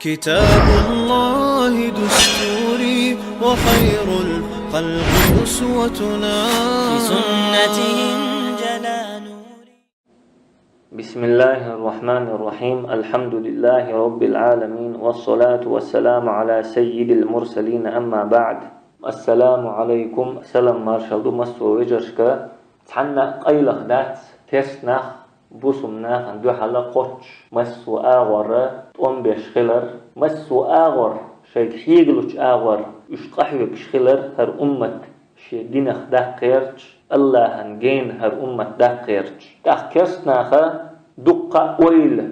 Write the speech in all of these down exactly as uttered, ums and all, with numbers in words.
كتاب الله دستوري وخير الخلق أسوتنا. بسنته انجلى نوري. بسم الله الرحمن الرحيم. الحمد لله رب العالمين، والصلاة والسلام على سيد المرسلين، أما بعد. السلام عليكم. Салам маршалла ду массо вежаршка. Цхьанна къайлаха дац керста нах бусулба нахана дуьхьал кхоачаш массо агӀор тӀом беш хилар, массо агӀор, шайга хьегалучу агӀор уьш къахьоьгуш хилар хӀара уммат шен динах даккха гӀерташ, АллахӀан гена хӀара уммат даккха гӀерташ. ТӀаккха керста наха дуккха а ойла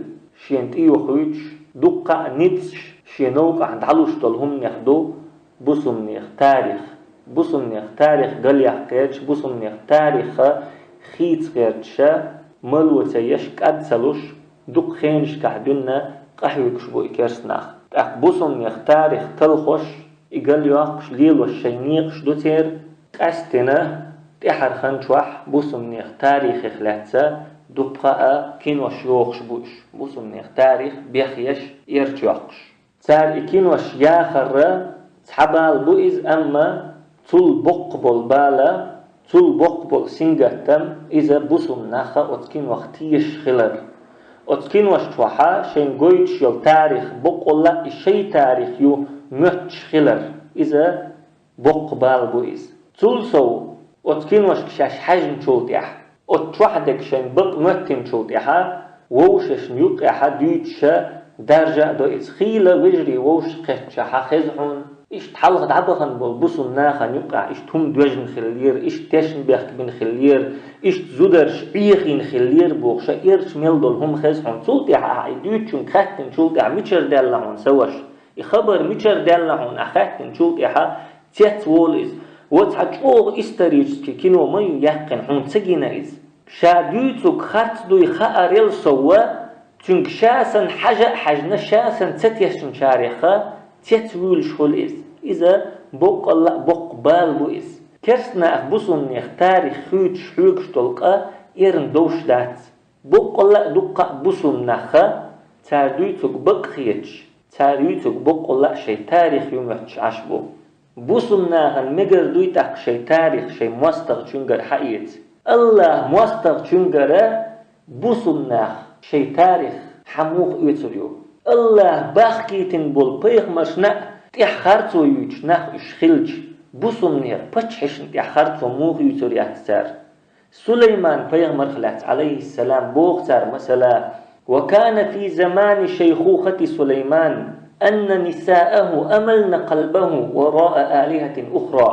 шена тӀе йохуьйтуш, дуккха а ницкъаш шен новкъахь дӀалуш долу хӀуманех ду бусулба нехан тарих. Бусулба нехан тарих галъяккха гӀерташ, бусулба нехан тарих хийца гӀерташ, мало ца еш, кӀад ца луш, дукха хенашкахь дуьйна къахьоьгуш бу и керста нах. ТӀаккха бусулба нехан тарих талхош, и галъяккхаш лелош шайн некъаш ду церан, къаьсттина тӀаьхьарханчохь бусулба нехан тарихех лаьцна дуккха а кинош йохуш бу уьш, бусулба нехан тарих бехъеш, эрча йоккхуш. Цара и кинош яхарра цхьа бала бу иза, амма цул боккха болу бала, цул боккха болу сингаттам иза бусулба наха оцу кинох тешаш хилар. Оцу кинош чохь шайна гойтуш йолу тарих боккъалла а и шайн тарих ю моьттуш хилар. Иза боккха бала бу иза. Цул сов, оцу киношка шаьш хьаьжначул тӀаьхьа, оцу чохь дерг шайна бакъ моьттинчул тӀаьхьа, вовшашна юккъехь дуьйцуш даржа а до иза. Хийла вежарий вовшашка кхеттачохь хеза хьуна, иштта хьалха дӀабахана болу бусулба нахана юккъехь иштта хӀума доьжна хиллера, иштта тешнабехк бина хиллера, иштта зударша Ӏехийна хиллера бохуш, эрча мел долу хӀума хеза хьуна. Цул тӀаьхьа ахьа и дуьйцучуьнга хаьттинчул тӀаьхьа мичара даьлла хьуна са ваша? И хабар мичара даьлла хьуна ахьа хаьттинчул тӀаьхьа, цецволу иза. Ва цхьа чӀогӀа исторический кино ма ю яьккхина, хьуна ца гина иза. Ша дуьйцург харц дуй хаарал сов, цуьнга ша санна хьажа а хьаьжна, ша санна ца тешначарех цецвуьйлуш хуьлу иза. Иза боккъалла а боккха бала бу иза. Керста нах бусулба нехан тарих хуьйцуш хьоьгуш долу къа эрна довш дац. Боккъалла а дуккха а бусулба нах, цара дуьйцург бакъ хеташ, цара юьйцург боккъалла а шайн тарих ю моьттуш Ӏаш бу. Бусулба нахана мегар дуй тӀаккха шайн тарих шайн мостагӀчуьнгара хьаэца? АллахӀа мостагӀчуьнгара бусулба нах шайн тарих хьан муха оьцур ю? АллахӀа бахкийтина болу пайхамаршна а тӀехь харцо юьйцуш нах уьш хилча, бусулба нехан паччахьашна тӀехь харцо муха юьйцур яц цара? Сулайман пайхамарх лаьцна, Ӏалайхиссалам, боху цара, масала: «وكان في زمان شيخوخة سليمان أن نساءه أملن قلبه وراء آلهة أخرى».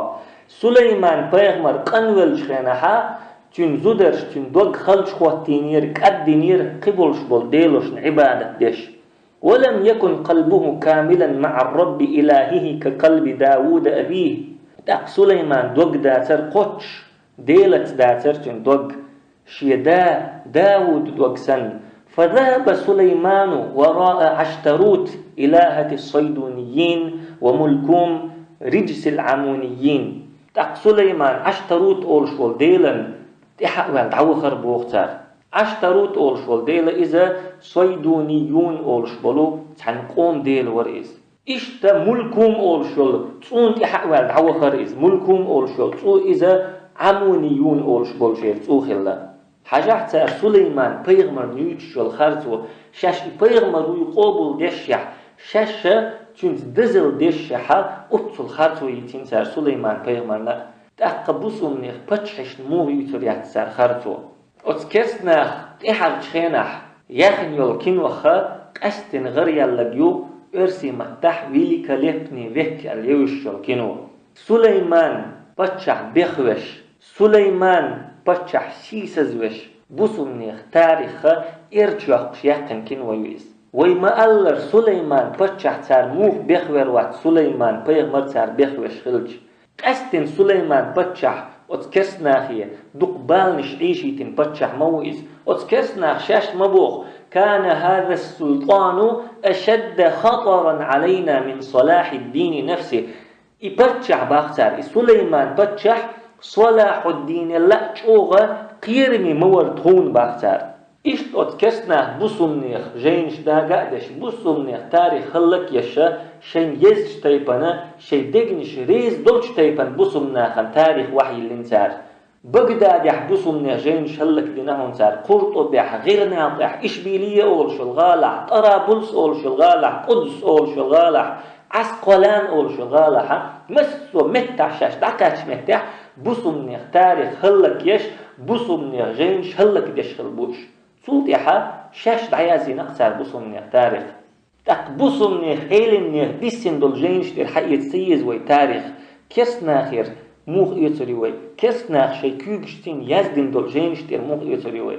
Сулайман пайхамар къанвеллачу хенахьа, цуьнан зударша цуьнан дог халчахӀоттийнера, кӀаддинера кхин болуш болу делошна Ӏибадат деш. «ولم يكن قلبه كاملا مع الرب إلهه كقلب داود أبيه». ТӀаккха Сулайман дог дацара кхоччуш, Делаца дацара цуьнан дог, шен да Дауд дог санна. «فذهب سليمان وراء عشتروت إلهة الصيدونيين وملكوم رجس العمونيين». ТӀаккха Сулайман Ӏаштарут олуш волу делан тӀаьхьа а ваьлла дӀавахара боху цара. Ӏаштарут олуш волу дела иза Сайдуниюн олуш болу цхьана къоман дела вара иза. Иштта Мулкум олуш йолу цӀуна тӀаьхьа а ваьлла дӀавахара иза. Мулкум олуш йолу цӀу иза Ӏамуниюн олуш болчеран цӀу хилла. Хьажахь цара Сулайман пайхамарна юьйцуш йолу харцо, шаьш и пайхамар вуй къобалдешшехь, шаьш а цуьнца дезал дешшехьа, оццул харцо йийцина цара Сулайман пайхамарна. ТӀаккха бусулба нехан паччахьашна муха юьйцур яц цара харцо? Оцу керста наха тӀаьхьарчу хенахь яьхна йолу киноха къаьсттина гӀараяьлларг ю оьрсийн маттахь «Великолепный век» аьлла евзаш йолу кино. Сулайман паччахь бехвеш, Сулайман паччахь сийсазвеш, бусулба нехан тариха эрча йоккхуш яьккхина кино ю иза. Вай ма-аллара, Сулайман паччахь цара муха бехвер вац, Сулайман пайхамар цара бехвеш хилча. Къаьсттина Сулайман паччахь оцу керста нахе дукха баланаш Ӏийшийтина паччахь ма ву иза. Оцу керста наха шаьш ма боху: «كان هذا السلطان أشد خطرا علينا من صلاح الدين نفسه». И паччахь бах цара, и Сулайман паччахь Салахьуддинелла а чӀогӀа кхераме ма вара тхуна бах цара. Иштта оцу керстанах бусумнех жайнаш дага а деш, бусумнех тарих хӀаллакъеш, шайн езачу тайпана, шайн дегнаш реза долчу тайпана бусумнахана тарих вахьйиллина цара. Багдадехь бусумнех жайнаш хӀаллакдина хьуна цара, Къуртубехь, ГӀирнакъехь, Ишбилия олуш йолу гӀалахь, Тарабулс олуш йолу гӀалахь, Къудс олуш йолу гӀалахь, Ӏаскъалан олуш йолу гӀалахьа, массо а меттахь шаьш дӀакхаьчча меттехь бусумнех тарих хӀаллакъеш, бусумнех жайнаш хӀаллакдеш хилла бу уьш. Цул тӀаьхьа шаьш дӀаяздина-кх цара бусумнех тарих. ТӀаккха бусумнех, Ӏелимнех диссина долу жайнаш тӀера хьаэца ца еза вай тарих? Керстанахера муха оьцур ю вай? Керстанаха шайн куьйгашцийна яздина долу жайнаш тӀера муха оьцур ю вай?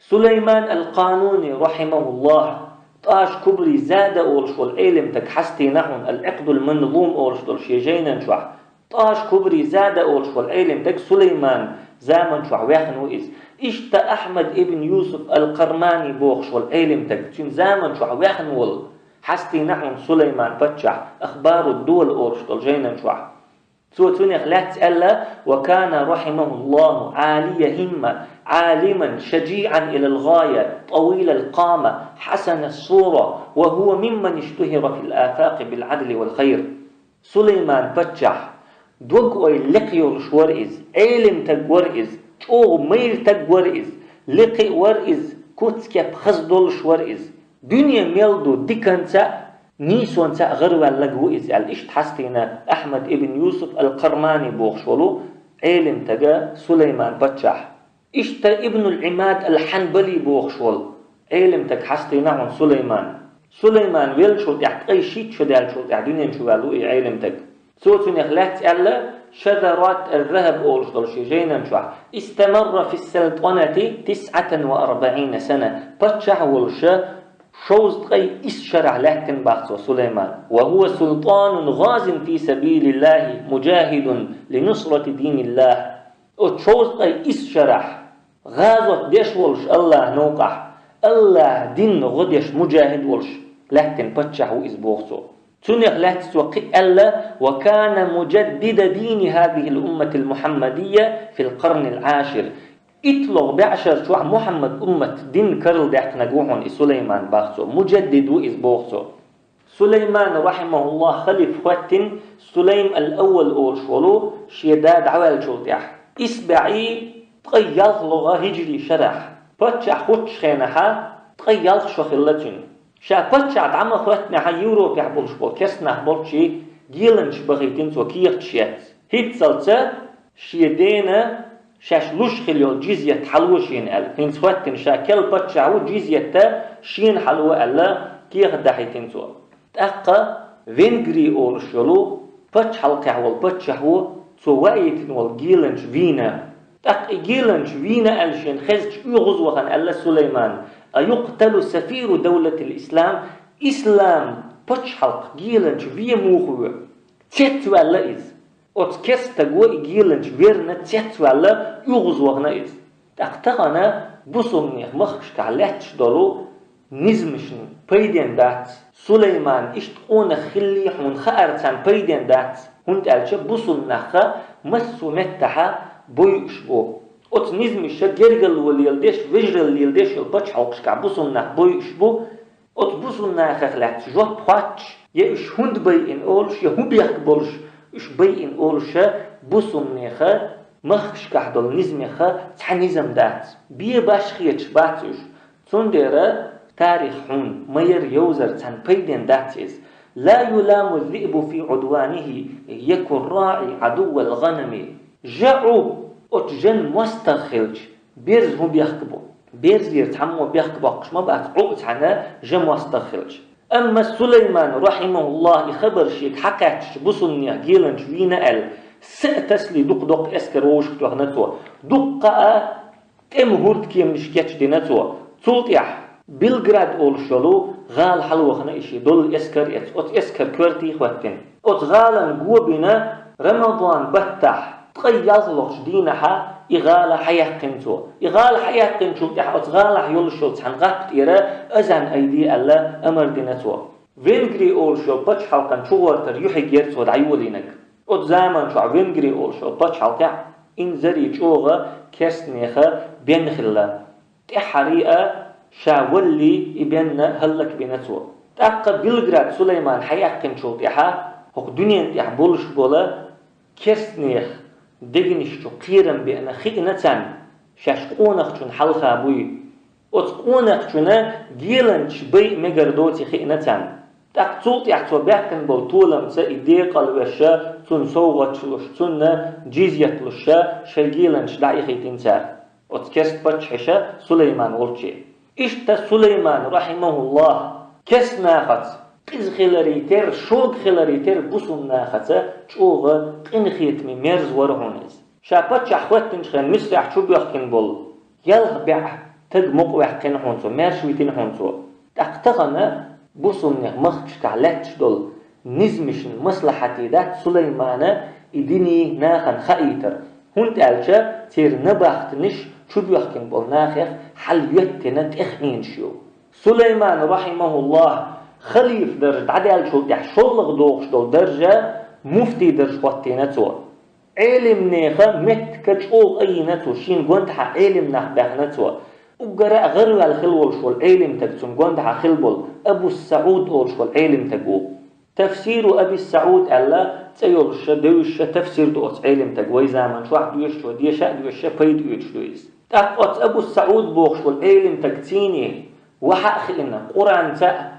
Сулайман ал-Къануни, рахьимахуллахь, ТӀаш Кубри Зада олуш волу Ӏелимтаг хьастийна хьуна, Ал-Ӏикъдул Манзум олуш долу шен жайнан чохь. ТӀаш Кубри Зада олуш волу Ӏелимтаг Сулайман заман чохь вехна ву иза. Иштта Ахьмад ибн Юсуф ал-Кармани бохуш волу Ӏелимтаг, цуьнан заман чохь вехна волу, хьастийна хьуна Сулайман паччахь, Ахбару Дувал олуш долу жайнан чохь. Цо цунах лаьцна аьлла: «وكان رحمه الله عالي الهمة، عالما شجيعا إلى الغاية، طويل القامة، حسن الصورة، وهو ممن اشتهر في الآفاق بالعدل والخير». Сулайман паччахь, дог-ойла лекха йолуш вара иза, Ӏелимтаг вара иза, чӀогӀа майра таг вара иза, лекха а вара иза, куц-кеп хаза долуш вара иза. Дуьне мел ду диканца а, нийсонца а гӀараваьллаг ву иза аьлла, иштта хьастийна Ахьмад ибн Юсуф ал-Кармани бохуш волу Ӏелимтага Сулайман паччахь. Иштта Ибнул Ӏимад ал-Хьанбали бохуш волу Ӏелимтаг хьастийна хьуна Сулайман. Сулайман веллачул тӀаьхьа ткъе шийтта шо даьллачул тӀаьхьа дуьнен чу ваьлла ву и Ӏелимтаг. Цо цунах лаьцна аьлла, Шазарат аз-Захьаб олуш долу шен жайнан чохь: «استمر في السلطنة تسعة وأربعين سنة». Паччахь а волуша, шовзткъе исс шарахь лаьттина бах цо Сулайман. «وهو سلطان غاز في سبيل الله مجاهد لنصرة دين الله». Оцу шовзткъе исс шарахь гӀазот деш волуш АллахӀан новкъахь, АллахӀан динна гӀо деш мужахид волуш лаьттина паччахь ву иза боху цо. Цунах лаьцна цо кхин а аьлла: «وكان مجدد دين هذه الأمة المحمدية في القرن العاشر». ИтталгӀа бӀешар чохь Мухьаммад уммат дин карладаьккхинарг ву хьуна и Сулайман бах цо. Мужаддид ву иза боху цо. Сулайман, рахьимахуллахь, халиф хӀоьттина Сулайм ал-Аввал олуш волу шен да дӀаваьллачул тӀаьхьа. ИсбаьӀи ткъе ялхалгӀа хӀиджри шарахь. Паччахь хӀуттучу хенахьа ткъе ялх шо хилла цуьнан. Ша паччахь дӀа ма хӀоьттинехьа, Европехь болуш болу керстанах болчий геланчаш бахийтина цо кехаташ ецна. ХӀинццалца шен дена шаьш луш хила йолу джизйат хьало шена аьлла. ХӀинца хӀоьттина ша керла паччахь ву, джизйатта шена хьало аьлла, кехат дахьийтина цо. ТӀаккха Венгри олуш йолу пачхьалкхехь волу паччахь ву, цо ваийтина волу геланча вийна. ТӀаккха и геланча вийна аьлла шена хезча оьгӀаз вахана аьлла Сулайман: «أيقتل سفير دولة الإسلام», ислам пачхьалкх геланча вен муха ву? Цецваьлла иза. Оцу керстаго и геланча верна цецваьлла, оьгӀаз вахана иза. ТӀаккха тахана бусулбанех махкашкахь лаьтташ долу низамашна пайден дац. Сулайман иштта къонах хиллий хьуна хаар царна пайден дац, хӀунда аьлча бусулба нахха массо а меттахьа бойуш бу. Оцу низамаша гергарло леладеш, вежаралла леладеш йолу пачхьалкхашкахь бусулба нах бойуш бу. Оцу бусулба нахах лаьцна жоп хоттуш, я уьш хӀунда байина олуш, я хӀун бехк болуш уьш байина олуша, бусулбанеха махкашкахь долу низамеха цхьа низам дац. Бен баш хеташ бац уьш. Цундела тарих хьуна ма-ярра йовзар царна пайден дац иза. «لا يلام الذئب في عدوانه، يك الراعي عدو الغنم». ЖаӀу оцу жан мостагӀа хилча, берза хӀун бехк бу? Берзера цхьаммо бехк боккхуш ма бац, Ӏу цхьаьна жан мостагӀа хилча. Амма Сулайман, рахьимахуллахь, и хабар шега хьакхаьчча бусулбанех геланча вийна аьлла, са а тасале дукха доккха эскар вовшахтоьхна цо. Дуккха а тӀеман хӀордкеманаш кечдина цо. Цул тӀаьхьа Белград олуш йолу гӀала хьалавахана и шен долу эскар эцна, оцу эскар коьртий хӀоьттина. Оцу гӀалана го бина, Рамадан баттахь ткъе ялхлагӀчу дийнахьа и гӀала хьаяьккхина цо. И гӀала хьаяьккхинчул тӀаьхьа оцу гӀалахь йолуш йолу цхьана гӀап тӀера азан айде аьлла амар дина цо. Венгри олуш йолу пачхьалкхан чугӀортар юьхьиг яра цо дӀайолийнарг. Оцу заман чохь Венгри олуш йолу пачхьалкхехь инзаре чӀогӀа керстанеха бен хилла. тӀаьххьара а ша валале и бенна хӀаллакбина цо. ТӀаккха Белград Сулайман хьаяьккхинчул тӀехьагӀа хӀокху дуьнен тӀехь болуш болу керстанех дегнаш чу кхерам беана хиъна царна, шаьш къонахчун хьалха буй. Оцу къонахчунна геланчаш байа мегар доций хиъна царна. ТӀаккха цул тӀаьхьа цо баьккхина болу толамца и декъалвеш, цунна совгӀаташ луш, цунна джизйат луш, шайн геланчаш дӀаихийтина цара оцу керста паччахьаша Сулайман волче. Иштта Сулайман, рахьимахуллахь, керста нахаца къиза хиларе терра, шога хиларе терра, бусулба нахаца чӀогӀа къинхетаме мерза вара хьуна иза. Ша паччахь хӀоьттинчу хенахь Мисрехь чубоьхкина болу ялх бӀе стаг мукъаваьккхина хьуна цо, маьрша витина хьуна цо. ТӀаккха тахана бусулба махкашкахь лаьтташ долу низамашна маслахьате дац Сулаймана и динан нахана хаийтар, хӀунда аьлча церан набахтанаш чубоьхкина болу нахех хьал йоьттина тӀехь Ӏийна шу. Сулайман, рахьимахуллахь, халифа дарж дӀадаьллачул тӀехь шолгӀа догӀуш долу дарж, муфтий дарж хӀоттийна цо. Ӏелимнеха меттиг чӀогӀа айина цо, шена гондахьа Ӏелим нах баьхна цо. Уггара а гӀараваьлла хилла волуш волу Ӏелимтаг цунна гондахьа хилла болу, Абу СаӀуд олуш волу Ӏелимтаг ву. Тафсиру Аби СаӀуд аьлла цӀе йолуш, девзаш тафсир ду оцу Ӏелимтага, вай заманчохь доьшуш, вай деша а доьшуш, пайда оьцуш ду иза. ТӀаккха оцу Абу СаӀуд бохуш волу Ӏелимтаг цӀийне вахьа а хиъна, Къуранца а,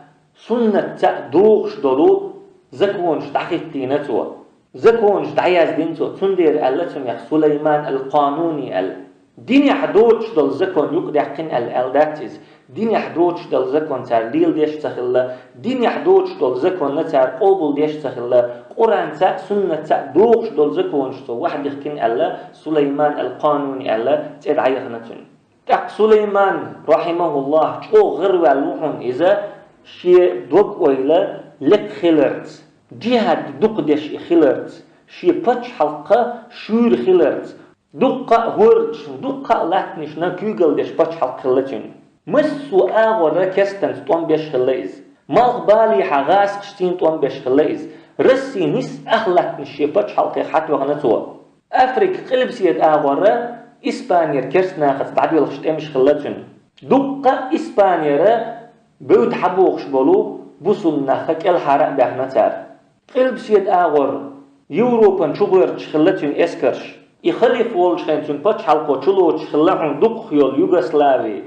суннатца а догӀуш долу законаш дӀахӀиттийна цо. Законаш дӀаяздина цо, цундела аьлла цунах Сулайман ал-Къануни аьлла. Динехь доцуш долу закон юкъадаьккхина аьлла, аьлла дац иза. Динехь доцуш долу закон цара леладеш а ца хилла, динехь доцуш долу законна цара къобалдеш а ца хилла, Къуранца а, суннатца а догӀуш долу законаш цо вахьа дихкина аьлла, Сулайман ал-Къануни аьлла цӀе дӀаяхана цуьнан. ТӀаккха Сулайман, рахьимахуллахь, чӀогӀа гӀараваьлла ву хьуна иза, шен дог-ойла лекха хиларца, джихӀад дукха деш и хиларца, шен пачхьалкх шуьйра хиларца, дуккха а гӀорташна, дуккха а латтанашна куьйгалла деш пачхьалкх хилла цуьнан. Массо а агӀор керстанца тӀом беш хилла иза. Малхбалехьа гӀазкхашций тӀом беш хилла иза. Россин нисса ах латтанаш шен пачхьалкхех хьатоьхна цо. Африка къилбаседа агӀор Испанера керста нахаца дӀадоьлхуш тӀемаш хилла цуьнан. Дуккха а Испанера бевдда хьабохуш болу бусулба нах кӀелхьара а баьхна цара. Къилбаседа агӀор Европан чу гӀоьрташ хилла цуьнан эскарш. И халифа волчу хенахь цуьнан пачхьалкхо чулоцуш хилла хьуна дукхах йолу Югослави,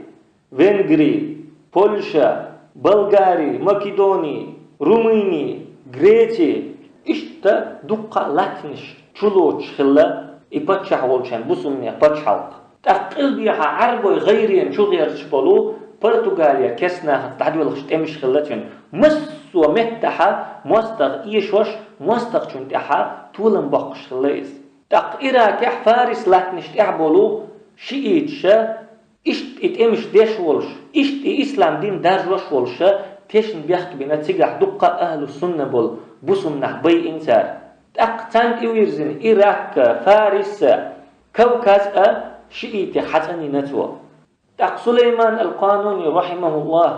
Венгри, Польша, Болгари, Македони, Румыни, Греци, иштта дуккха а латтанаш чулоцуш хилла и паччахь волчу хенахь бусулба нехан пачхьалкх. ТӀаккха къилбехьа Ӏарбой гӀайренан чу гӀерташ болу Португалера керста нахаца дӀадоьлхуш тӀемаш хилла цуьнан. Массо а меттехьа мостагӀа эшош, мостагӀчунна тӀехьа толам боккхуш хилла иза. ТӀаккха Иракехь Фарис латтанаш тӀехь болу шииташа, иштта и тӀемаш деш волуш, иштта и ислам дин даржош волуша, тешна бехк бина цигахь дуккха а ахьлу сунна болу бусулба нах байина цара. ТӀаккха царна тӀевирзина Ирак а, Фарис а, Кавказ а шиитех хьацӀанйина цо. ТӀаккха Сулайман ал-Къануни, рахьимахуллахь,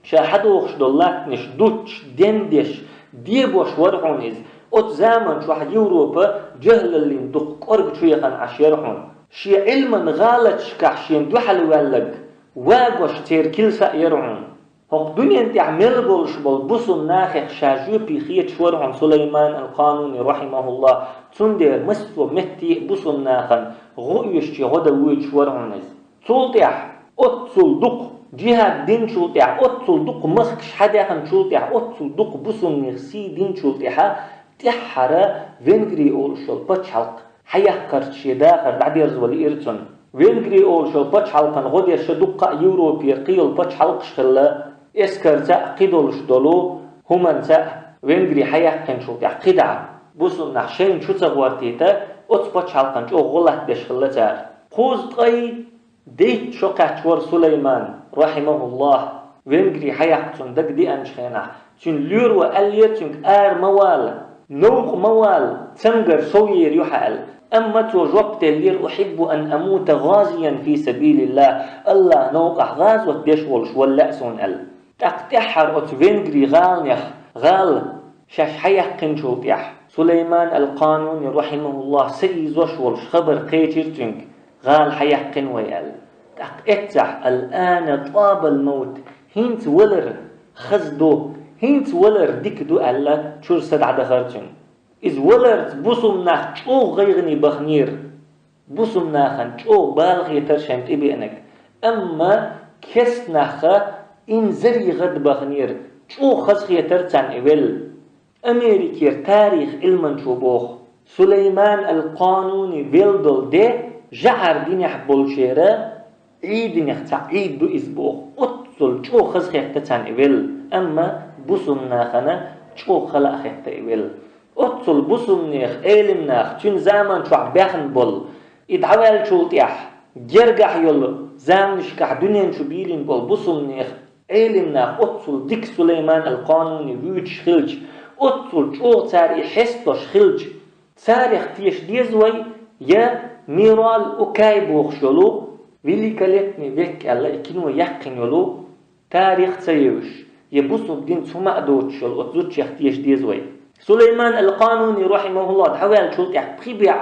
ша хьадохуш долу латтанаш дуттуш, дендеш, дебош вара хьуна иза. Оцу заманчохь Европа жахӀлаллин дукха кӀорга чу яхана Ӏаш яра хьуна. Шен Ӏилман гӀалаташкахь шена дуьхьал ваьлларг вагош церан килса а яра хьуна. ХӀокху дуьнен тӀехь мел болуш болу бусулба нахех ша жоьпе хеташ вара хьуна Сулайман ал-Къануни, рахьимахуллахь, цундела массо а метте а бусулба нахана гӀо оьшучу гӀо дан воьдуш вара хьуна иза. Цул тӀаьхьа оццул дукха джихӀад динчул тӀаьхьа, оццул дукха махкаш хьадаьхначул тӀаьхьа, оццул дукха бусулба нехан сий динчул тӀаьхьа, тӀаьххьара Венгри олуш йолу пачхьалкх хьаяккхарца шен дахар дӀадерзавала иира цунна. Венгри олуш йолу пачхьалкхана гӀо дерша дуккха а Европера кхин йолу пачхьалкхаш хилла, эскарца а кхидолуш долу, хӀуманца а Венгри хьаяьккхинчул тӀаьхьа кхидӀа бусулба нах шайна чу ца гӀортийта, оцу пачхьалкхана чӀогӀа гӀо латтадеш хилла цара. Кхузткъе дейтта шо кхаьчна вара Сулайман, рахьимахуллахь, Венгри хьаяккха цунна дагадеанчу хенахь. Цуьнан лоьро аьллера цуьнга: «Ара ма вала, новкъа ма вала, цамгар сов ер ю хьан», – аьлла. Амма цо жоп деллера: «Ухьиббу ан амута гӀазиян фи сабилиллахь, АллахӀан новкъахь гӀазот деш волуш вала лаьа суна», – аьлла. ТӀаккха тӀаьххьара оцу Венгри гӀаланех гӀала шаьш хьаяьккхинчул тӀаьхьа Сулайман ал-Къануни, рахьимахуллахь, са ийзош волуш хабар кхечира цуьнга: «ГӀала хьаяьккхина вай», – аьлла. ТӀаккха эццахь: «Ал-ана тӀабал мавт», хӀинца валар хаза ду, хӀинца валар дика ду аьлла, чуьра са дӀадахара цуьнан. Иза валарца бусулба нах чӀогӀа гӀайгӀане баханера. Бусулба нахана чӀогӀа бала хетара шайна тӀебеанарг. Амма керста нахха инзаре гӀадбаханера, чӀогӀа хазахетара царна и велла. Америкера тарих Ӏилманчо боху, Сулайман ал-Къануни велла долу де жӀаран динехь болчеран Ӏийданех цхьа Ӏийд ду иза боху. Оццул чӀогӀа хазахетта царна и велла, амма бусулба нахана чӀогӀа хала а хетта и велла. Оццул бусулба нехан, Ӏелам наха, цуьнан заман чохь баьхна болу, и дӀаваьллачул тӀаьхьа гергахь йолу заманашкахь дуьнен чу бийлина болу бусулба нехан Ӏелам наха оццул дика Сулайман ал-Къануни вуьйцуш хилча, оццул чӀогӀа цара и хьестош хилча, царех теша деза вай, я Мирал Укай бохуш йолу «Великолепный век» аьлла и кино яьккхина йолу, тарих ца евзаш, я бусулба динца хӀума а доцуш йолу оцу зудчех теша деза вай. Сулайман ал-Къануни, рахьимахуллахӀ, дӀаваьллачул тӀаьхьа пхи бӀе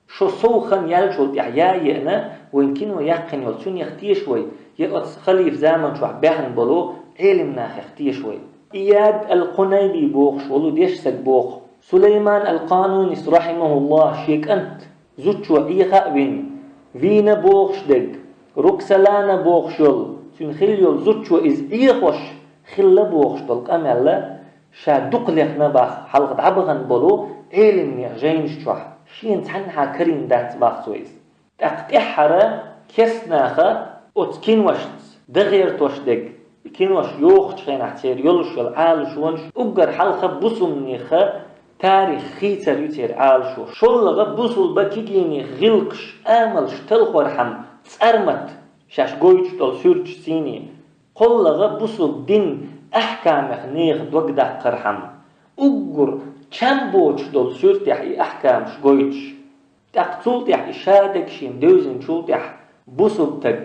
шо сов хан яьллачул тӀаьхьа я еана, вайн кино яьккхина йолу цуьнех теша вай, я оцу халифа заман чохь баьхна болу Ӏелам нахех теша вай. Ияд ал-Къунайби бохуш волу дешсаг боху, Сулайман ал-Къанунис, рахьимахуллахӀ, шен кӀант зудчо Ӏеха а вина, вийна бохуш дерг, Роксолана бохуш йолу, цуьнан хилла йолу зудчо иза Ӏехош хилла бохуш долу къамел ша дукха лехна баха, хьалха дӀабахана болу Ӏелам нехан жайнаш чохь, шена цхьаннахьа карийна дац баха цо иза. ТӀаккха тӀаьххьара керста наха оцу киношца дан гӀертош дерг, и кинош йохучу хенахь церан йолуш йолу Ӏалашонаш, уггар хьалха бусулба нехан тарих хийцар ю церан Ӏалашо. ШоллагӀа, бусулба кегийнех гӀиллакхаш, амалш талхорхьама цӀармат, шаьш гойтуш долу суьрташ цӀийне. КхоаллагӀа, бусулба дин ахькамех нехан дог даккхархьама, уггар чам боцуш долу суьртехь и ахькамаш гойтуш. ТӀаккха цул тӀаьхьа и шадерг шена девзинчул тӀаьхьа бусулба стаг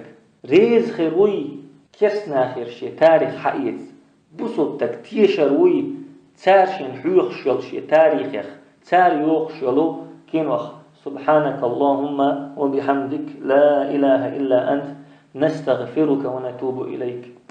реза хир вуй керста нахера шен тарих хьаэца. Бусулба стаг тешар вуй цара шена хьоьхуш йолу шен тарихех, цара йохуш йолу кинох. سبحانك اللهم وبحمدك، لا إله إلا أنت، نستغفرك ونتوب إليك.